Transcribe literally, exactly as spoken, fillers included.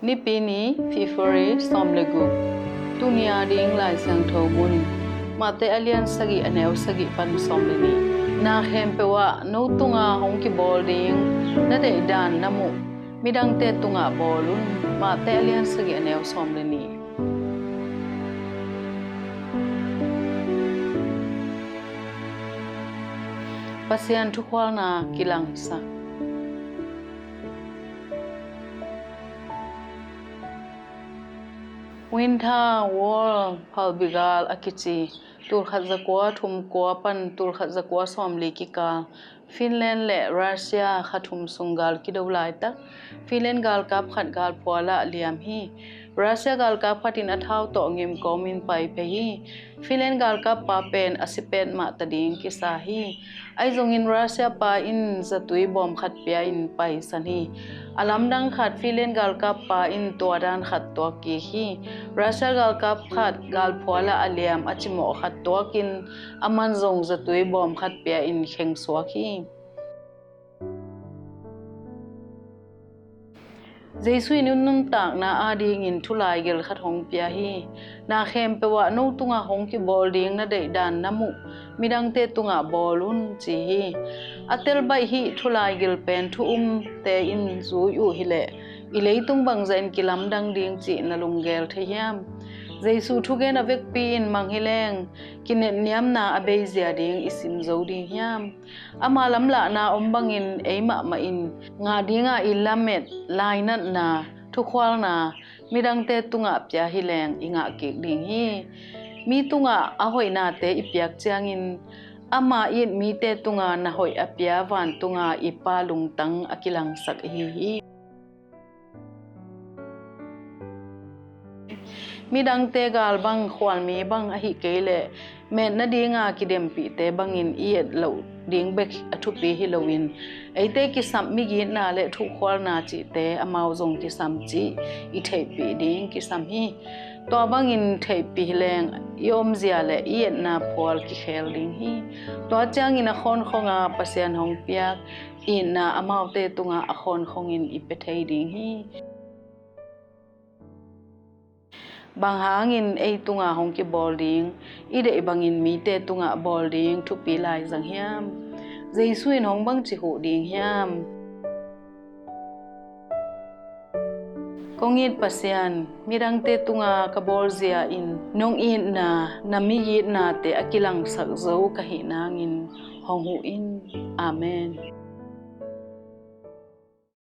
Nipi ni, February sawm le guk. Tuni a ding Lai Siangtho mun. Mate a lian sagih, a neu sagih pan sawm le nih. Na khempeuh ah no tunga hong kibawl ding na deih dan na muh midangte tungah bawl un. Mate a lian sagih, a neu sawm le nih. Pasian thukhualna kilangsak. Winter War phalbi gal a kici, tulkhat zakua thumkua pan tulkhat zakua sawmli kikal, Finland le Russia kha thum sung gal kido laitak, Finland galkap khat galphual ah liam hi. Russia galkap khat in a thau tawh ngim kawmin pai phei hi. Finland galkap pa pen a si petmah ta ding kisa hi. Ahi zongin Russia pa in zatui bawm khat pia in paisan hi. A lamdang khat Finland galkap pa in tua dan khat tuak kik hi. Russia galkap khat galphual ah a liam a cimawh khat tuakin a man zong zatui bawm khat pia in khengsuak hi. Jesu in i nuntakna adingin thu laigel khat hong pia hi. Na khempeuh ah no tungah hong kibawl ding na deih dan na muh midangte tungah bawl un, ci hi. A tel baih hih thu laigel pen thu umte in zui uh hileh i leitung bangzah in kilamdang ding cih na lunggel thei hiam? Jesu thugen a vekpi in mang hileng kinetniamna a beizia ding i sim zo ding hiam? Ama lamlahna om bangin ei mahmah in ngah dinga i lamet, lainatna, thukhualna midangte tungah pia hileng i ngah kik ding hi. Mi tungah a hoihnate i piak ciangin ama in mite tunga na hoih a pia vantunga i Pa lungtang a kilangsak ihi hi. Midangte gal bang, khualmi bang, ahih kei leh metna dinga kidempihte bangin i et loh ding bek a thupi hi loin eite kisam migitna le thukhualna cihte amau zong kisam cih i theihpih ding kisam hi. Tua bangin theihpih leng i omzia le i etna phual kikhel ding hi. Tua ciangin a khawnkhonga Pasian hong piak itna amaute tungah a khawnkhongin i pia thei ding hi. Bang hangin ei tunga hong kibawl ding i deih bangin mite tungah bawl ding thupi laizang hiam? Jesu in hong bangci huh ding hiam? Kong it Pasian, midangte tunga ka bawlzia in nong itna, na migitnate a kilangsak zo ka hih nangin hong huh in. Amen.